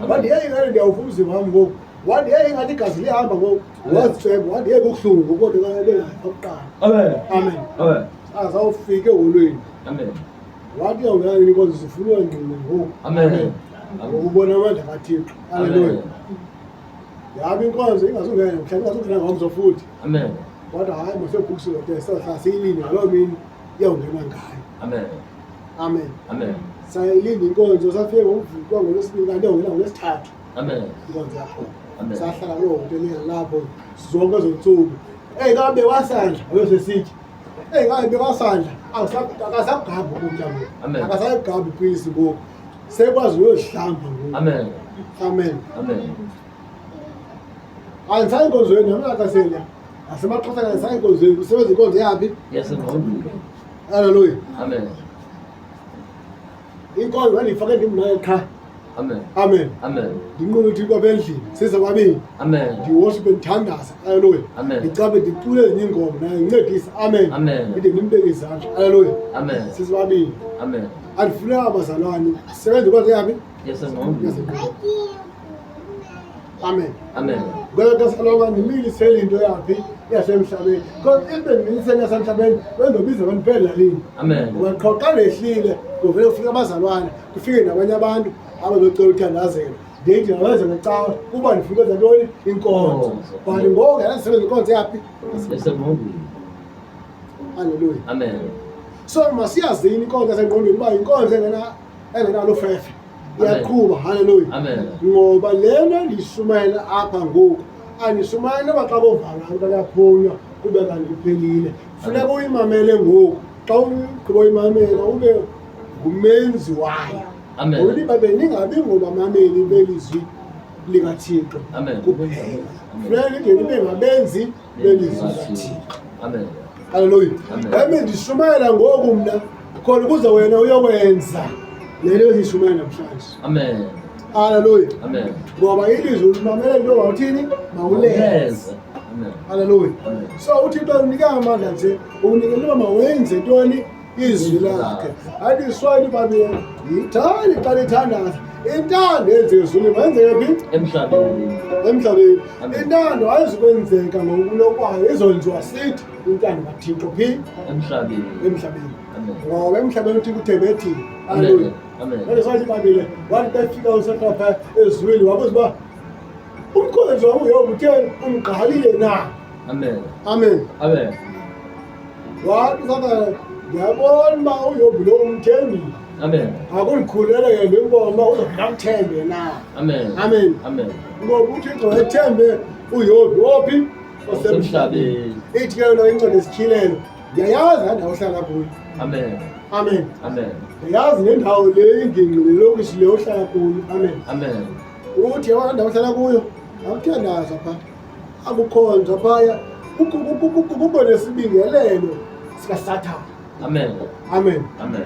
Wathi, "Heyi, ngane ndiyawuva umzimba wam ngoku." Wathi, "Heyi, ingathi igazi liyahamba ngoku." Wazitsweba, wathi, "Heyi, kubuhlungu kodwa bengafa kuqala." Amen. Amen. Amen. Azawufika eholweni. Amen. Wathi, "Yawungena inkonzo sifuna ngqina ngoku." Amen. Ngokubona amandla kaThixo. Amen. Haleluya. Yabe inkonzo ingazungena mhlawumbe, ingazungena ngomso futhi. Amen. Kodwa hayi, masebhukisiwe ke, sahlala siyilinde ngaloo mini iyawungena ngayo. Amen. Amen. Amen. Sayilinda inkonzo, safike ngoMvulo, kwangolwesibini, kanti iyawungena ngolwesithathu Amen. inkonzo yakhona. Amen. Sahlala kuloo hotele lapho zonke ezo ntsuku. Eyi, kabe wasandla wayosesitya. Eyi, kabe wasandla, akasakugabhi ukutya ngoku. Amen. Akasayigabhi ipilisi ngoku, sekwazi uyozihlamba ngoku. Amen. Amen. Amen. Andisayi enkonzweni namnakasela asemaxhoseni, andisayi enkonzweni, usebenza inkonzo yaphi? Yasengqondweni. Halleluya. Amen. Inkonzo ndandiyifake ndim naye qha. Amen. Amen. Amen. Ndinqula uThixo apha endlini size kwabini. Amen. Ndiworshipe, ndithandaza, halleluya. Amen. Ndicabe ndicule ezinye iingoma naye ndincedise, amen. Amen. Ndide ndimbeke izandla, halleluya. Amen. Sisibabini. Amen. Andifuneka abazalwane, sebenza inkonzo yaphi? Yasengqondweni. Yasengqondweni. Amen. Amen. Kwelo xesha ndimilisele into yaphi? Yasemhlabeni, because if bendimilisele yasemhlabeni, bendobiza abantu phelalini. Amen. Ngoba qho xa ndehlile, kuvele kufike abazalwane, kufike nabanye abantu abazocela uthandazela, ndithi mabenze ngecawa kuba ndifuna ukwenza ntoni? Inkonzo. Inkonzo. But ngoku yandisebenza inkonzo yaphi? Yasengqondweni. Halleluya. Amen. So masiyazini inkonzo yasengqondweni uba yinkonzo engenalo ufefe, iyaqhuba, halleluya. Amen. Ngoba lena ndiyishumayela apha ngoku, andishumayeli noba xa kovalwa abantu kuyaphunywa kube kanti kuphelile. Funeka uyimamele ngoku, xa ugqiba uyimamela ube ngumenzi wayo. Amen. Ngoba iBhayibhile, ningabi ngobamameli belizwi likaThixo Amen. kuphela, Amen. funeka nide nibe ngabenzi belizwi likaThixo. Amen. Halleluya. Amen. Emi ndishumayela ngoku mna khona ukuze wena uyokwenza le nto esiyishumayela namhlanje. Amen. Halleluya. Amen. Ngoba ilizwi ulimamele into mawuthini? Mawulenze. Mawulenze. Amen. Halleluya. Amen. So uThixo unika amandla nje, unikele uba mawenze ntoni? Izwi lakhe. Andiswani ibhayibhile yithandi xa lithandaza, intando yenzeke ezulwini mayenzeke phi? Emhlabeni. Emhlabeni. Amen. Intando ayizukwenzeka ngokunokwayo, izonziwa sithi intando kaThixo phi? Emhlabeni. Emhlabeni. Amen. Ngoba emhlabeni uThixo uthembe thina, halleluya. Amen. Lento sathi ibhayibhile, wathi befika uSathana ezulwini, wabuza uba umkhonzi wam uYobu utheni, umgqalile na? Amen. Amen. Amen. Wathi uSathana, "Ndiyabona uba uYobu lo umthembile." Amen. Akundikhulele ke, ndimbona uba uzophinda amthembe na. Amen. Amen. Amen. Ngoba uThixo ethembe uYobi ophi? Osemhlabeni. Ithi ke yona incwadi esityhilelo, "Ndiyayazi laa ndawo ohlala kuyo." Amen. Amen. Amen. "Ndiyayazi nendawo le, ingingqi nelokishi le ohlala kuyo." Amen. Amen. Uthi yabona ndawo ohlala kuyo, akuthandaza phaa, akukhonzwa phaya, kukho nesibingelelo sikaSathana. Amen. Amen. Amen.